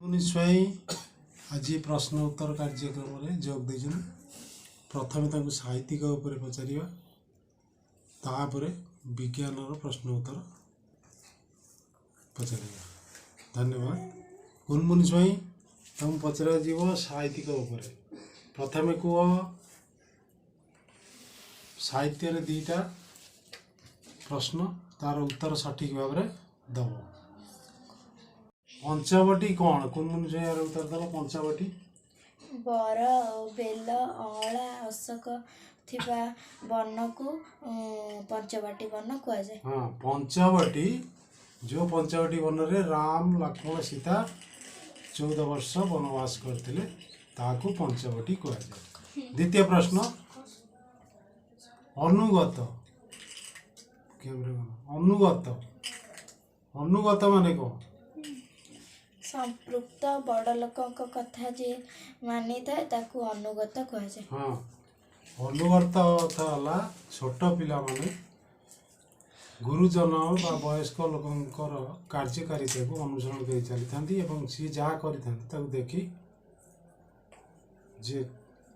ମୁନି ସ୍ୱାଇଁ ଆଜି ପ୍ରଶ୍ନ ଉତ୍ତର କାର୍ଯ୍ୟକ୍ରମରେ ଯୋଗ ଦେଇଛନ୍ତି। ପ୍ରଥମେ ତାଙ୍କୁ ସାହିତ୍ୟିକ ଉପରେ ପଚାରିବା, ତାପରେ ବିଜ୍ଞାନର ପ୍ରଶ୍ନ ଉତ୍ତର ପଚାରିବା। ଧନ୍ୟବାଦ କୁନମୁନି ସ୍ୱାଇଁ। ତମକୁ ପଚରାଯିବ ସାହିତ୍ୟିକ ଉପରେ। ପ୍ରଥମେ କୁହ, ସାହିତ୍ୟରେ ଦୁଇଟା ପ୍ରଶ୍ନ, ତାର ଉତ୍ତର ସଠିକ ଭାବରେ ଦେବ। ପଞ୍ଚବଟୀ କ'ଣ? କୁନମୁନି ସ୍ୱାଇଁ ଏହାର ଉତ୍ତର ଦେବ। ପଞ୍ଚବଟୀ? ବର, ବେଲ, ଅଁଳା, ଅଶୋକ ଥିବା ବନକୁ ପଞ୍ଚବଟୀ ବନ କୁହାଯାଏ। ହଁ, ପଞ୍ଚବଟୀ, ଯେଉଁ ପଞ୍ଚବଟୀ ବନରେ ରାମ, ଲକ୍ଷ୍ମଣ, ସୀତା 14 ବର୍ଷ ବନବାସ କରିଥିଲେ, ତାହାକୁ ପଞ୍ଚବଟୀ କୁହାଯାଏ। ଦ୍ୱିତୀୟ ପ୍ରଶ୍ନ, ଅନୁଗତ। କ୍ୟାମେରା କଣ? ଅନୁଗତ, ଅନୁଗତ ମାନେ କ'ଣ? ସମ୍ପୃକ୍ତ ବଡ଼ ଲୋକଙ୍କ କଥା ଯିଏ ମାନିଥାଏ, ତାକୁ ଅନୁଗତ କୁହାଯାଏ। ହଁ, ଅନୁଗତ ଅର୍ଥ ହେଲା ଛୋଟ ପିଲାମାନେ ଗୁରୁଜନ ବା ବୟସ୍କ ଲୋକଙ୍କର କାର୍ଯ୍ୟକାରିତାକୁ ଅନୁସରଣ କରି ଚାଲିଥାନ୍ତି ଏବଂ ସିଏ ଯାହା କରିଥାନ୍ତି, ତାକୁ ଦେଖି ଯିଏ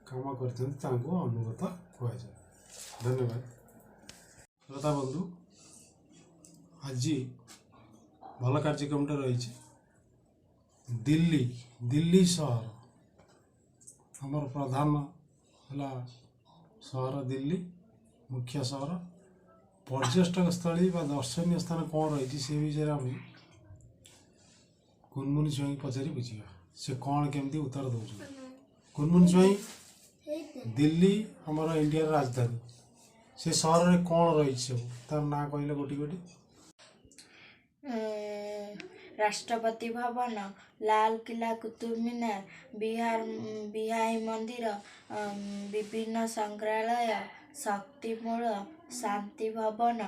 କାମ କରିଥାନ୍ତି, ତାଙ୍କୁ ଅନୁଗତ କୁହାଯାଏ। ଧନ୍ୟବାଦ। ଶ୍ରୋତା ବନ୍ଧୁ, ଆଜି ଭଲ କାର୍ଯ୍ୟକ୍ରମଟା ରହିଛି। ଦିଲ୍ଲୀ, ଦିଲ୍ଲୀ ସହର ଆମର ପ୍ରଧାନ ହେଲା ସହର। ଦିଲ୍ଲୀ ମୁଖ୍ୟ ସହର। ପର୍ଯ୍ୟଟକ ସ୍ଥଳୀ ବା ଦର୍ଶନୀୟ ସ୍ଥାନ କ'ଣ ରହିଛି, ସେ ବିଷୟରେ ଆମେ କୁନମୁନି ସ୍ୱାଇଁ ପଚାରି ବୁଝିବା, ସେ କ'ଣ କେମିତି ଉତ୍ତର ଦେଉଛନ୍ତି। କୁନମୁନି ସ୍ୱାଇଁ, ଦିଲ୍ଲୀ ଆମର ଇଣ୍ଡିଆର ରାଜଧାନୀ। ସେ ସହରରେ କ'ଣ ରହିଛି ସବୁ, ତାର ନାଁ କହିଲେ ଗୋଟି ଗୋଟି। ରାଷ୍ଟ୍ରପତି ଭବନ, ଲାଲକିଲ୍ଲା, କୁତୁବ ମିନାର, ବିହାର ବିହାରୀ ମନ୍ଦିର, ବିଭିନ୍ନ ସଂଗ୍ରହାଳୟ, ଶକ୍ତିମୂଳ, ଶାନ୍ତି ଭବନ,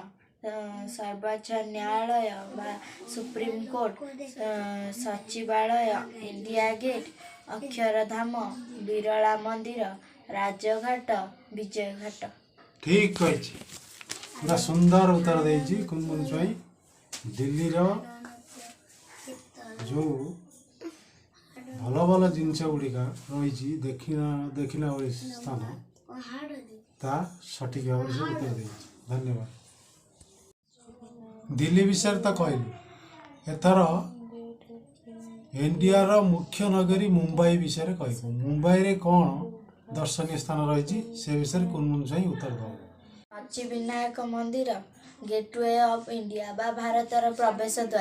ସର୍ବୋଚ୍ଚ ନ୍ୟାୟାଳୟ ବା ସୁପ୍ରିମକୋର୍ଟ, ସଚିବାଳୟ, ଇଣ୍ଡିଆ ଗେଟ୍, ଅକ୍ଷରଧାମ, ବିରଳା ମନ୍ଦିର, ରାଜଘାଟ, ବିଜୟଘାଟ। ଠିକ୍ କହିଛି, ପୁରା ସୁନ୍ଦର ଉତ୍ତର ଦେଇଛି କୁନମୁନି ସ୍ୱାଇଁ। ଦିଲ୍ଲୀର ଯେଉଁ ଭଲ ଭଲ ଜିନିଷ ଗୁଡ଼ିକ ରହିଛି, ଦେଖିନା ଦେଖିଲା ଭଳି ସ୍ଥାନ, ତା ସଠିକ୍ ଭାବରେ ସେ ଉତ୍ତର ଦେଇଛି। ଧନ୍ୟବାଦ। ଦିଲ୍ଲୀ ବିଷୟରେ ତ କହିଲି, ଏଥର ଇଣ୍ଡିଆର ମୁଖ୍ୟ ନଗରୀ ମୁମ୍ବାଇ ବିଷୟରେ କହିବୁ। ମୁମ୍ବାଇରେ କ'ଣ ଦର୍ଶନୀୟ ସ୍ଥାନ ରହିଛି, ସେ ବିଷୟରେ କୁନମୁନି ସ୍ୱାଇଁ ଉତ୍ତର ଦେବ। ସିଦ୍ଧିବିନାୟକ ମନ୍ଦିର, ଗେଟୱେ ଅଫ୍ ଇଣ୍ଡିଆ ବା ଭାରତର ପ୍ରବେଶ ଦ୍ୱାର।